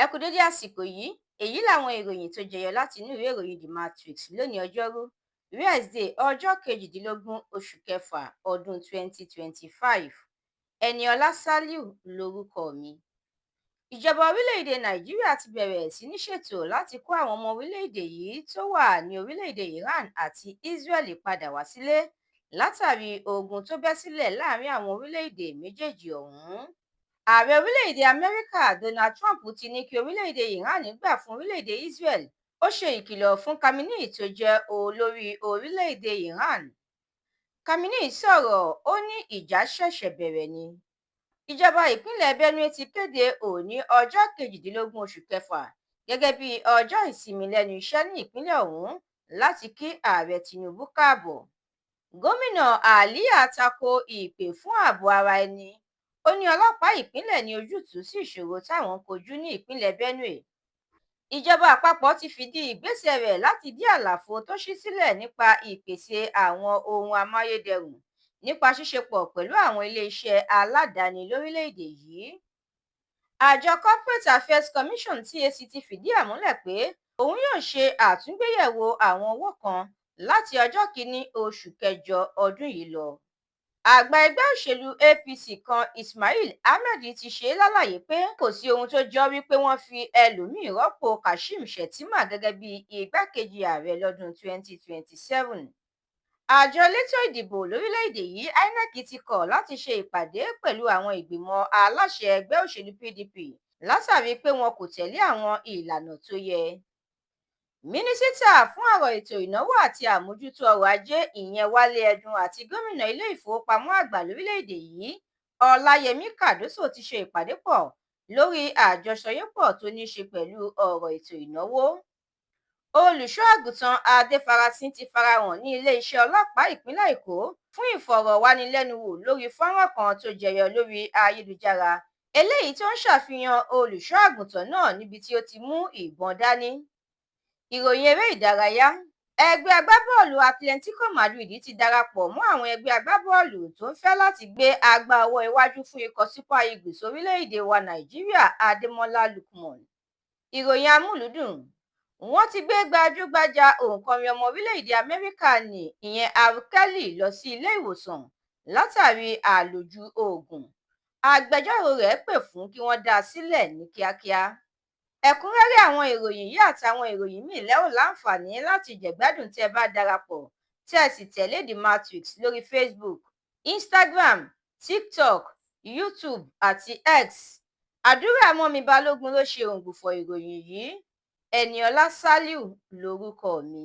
Ẹ kú dédé àsìkò yìí. Èyí làwọn ìròyìn tó jẹyọ láti inú ìwé ìròyìn The Matrix lónìí, Ọjọ́rú Wíṣídẹ̀ẹ́, ọjọ́ 18 oṣù kẹfà ọdún 2025. Eniola Saliu lorúkọ mi. Ìjọba orílẹ̀-èdè Nàìjíríà ti bẹ̀rẹ̀ sí ní ṣètò láti kó àwọn ọmọ orílẹ̀-èdè yìí tó wà ní orílẹ̀-èdè Iran àti Israel padà wá sílé látàrí ogun tó bẹ́ sílẹ̀ láàrin àwọn orílẹ̀-èdè méjèèjì ọ̀hún. Ààrẹ orílẹ̀-èdè Amẹ́ríkà Donald Trump ti ní kí orílẹ̀-èdè Iran gbà fún orílẹ̀-èdè Israel. Ó ṣe ìkìlọ̀ fún Khamenei tó jẹ́ olórí orílẹ̀-èdè Iran. Khamenei sọ̀rọ̀, ó ní ìjà ṣẹ̀ṣẹ̀ bẹ̀rẹ̀ ni. Ìjọba ìpínlẹ̀ Benue ti kéde òní ọjọ́ 18 oṣù kẹfà gẹ́gẹ́ bí ọjọ́ ìsinmi lẹ́nu iṣẹ́ ní ìpínlẹ̀ ọ̀hún láti kí Ààrẹ Tinubu káàbọ̀. Gómìnà Alia tako ìpè fún ààbò ara ẹni. Ó ní ọlọ́pàá ìpínlẹ̀ ní ojútùú sí ìṣòro táwọn ń kojú ní ìpínlẹ̀ Benue. Ìjọba àpapọ̀ ti fìdí ìgbésẹ̀ rẹ̀ láti dí àlàfo tó ṣí sílẹ̀ nípa ìpèsè àwọn ohun amáyédẹrùn nípa ṣíṣepọ̀ pẹ̀lú àwọn iléeṣẹ́ aládàáni lórílẹ̀-èdè yìí. Àjọ Corporate Affairs Commission, CAC, ti fìdí ẹ̀ múlẹ̀ pé òun yóò ṣe àtúngbéyẹ̀wò àwọn owó kan láti ọjọ́ 1 oṣù kẹjọ ọdún yìí lọ. Àgbà ẹgbẹ́ òṣèlú APC kan, Ismail Ahmed, ti ṣe lálàyé pé kò sí ohun tó jọ wípé wọ́n fi ẹlòmíín rọ́pò Kashim Shettima gẹ́gẹ́ bí igbákejì ààrẹ lọ́dún 2027. Àjọ elétò ìdìbò lórílẹ̀-èdè yìí, INEC, ti kọ̀ láti ṣe ìpàdé pẹ̀lú àwọn ìgbìmọ̀ aláṣẹ ẹgbẹ́ òṣèlú PDP látàrí pé wọn kò tẹ̀lé àwọn ìlànà tó yẹ. Mínísítà fún ọ̀rọ̀ ètò ìnáwó àti àmójútó ọrọ̀ ajé, ìyẹn Wálé Ẹdùn, àti gómìnà ilé ìfowópamọ́ àgbà lórílẹ̀-èdè yìí, Ọláyẹmí Kàdóso, ti ṣe ìpàdé pọ̀ lórí àjọṣọyépọ̀ tó ní í ṣe pẹ̀lú ọ̀rọ̀ ètò ìnáwó. Olùṣọ́-àgùntàn Adéfarasin ti farahàn ní iléeṣẹ́ ọlọ́pàá ìpínlẹ̀ Èkó fún ìfọ̀rọ̀wánilẹ́nuwò lórí fọ́nrán kan tó jẹyọ lórí ayélujára, eléyìí tó ń ṣàfihàn olùṣọ́-àgùntàn náà níbi tí ó ti mú ìbọn dání. Ìròyìn eré ìdárayá. Ẹgbẹ́ agbábọ́ọ̀lù Atletico Madrid ti darapọ̀ mọ́ àwọn ẹgbẹ́ agbábọ́ọ̀lù tó ń fẹ́ láti gbé agbá ọwọ́ iwájú fún ikọ̀ Super Eagles orílẹ̀-èdè wa Nàìjíríà, Ademola Lookman. Ìròyìn amúlùúdùn. Wọ́n ti gbé gbajúgbajà òǹkọrin ọmọ orílẹ̀-èdè Amẹ́ríkà ní, ìyẹn R. Kelly, lọ sí ilé ìwòsàn látàrí àlòjù oògùn. Agbẹjọ́rò rẹ̀ pè fún kí wọ́n dá a sílẹ̀ ní kíákíá. Ẹ̀kúnrẹ́rẹ́ àwọn ìròyìn yìí àtàwọn ìròyìn míì lẹ́ ò láǹfààní láti jẹ̀gbádùn tí ẹ bá darapọ̀ tí ẹ sì tẹ̀lé The Matrix lórí Facebook, Instagram, TikTok, YouTube àti X. Àdúrà mọ́mì Balógun ló ṣe òǹgbùfọ̀ ìròyìn yìí. Eniola Saliu lorúkọ mi.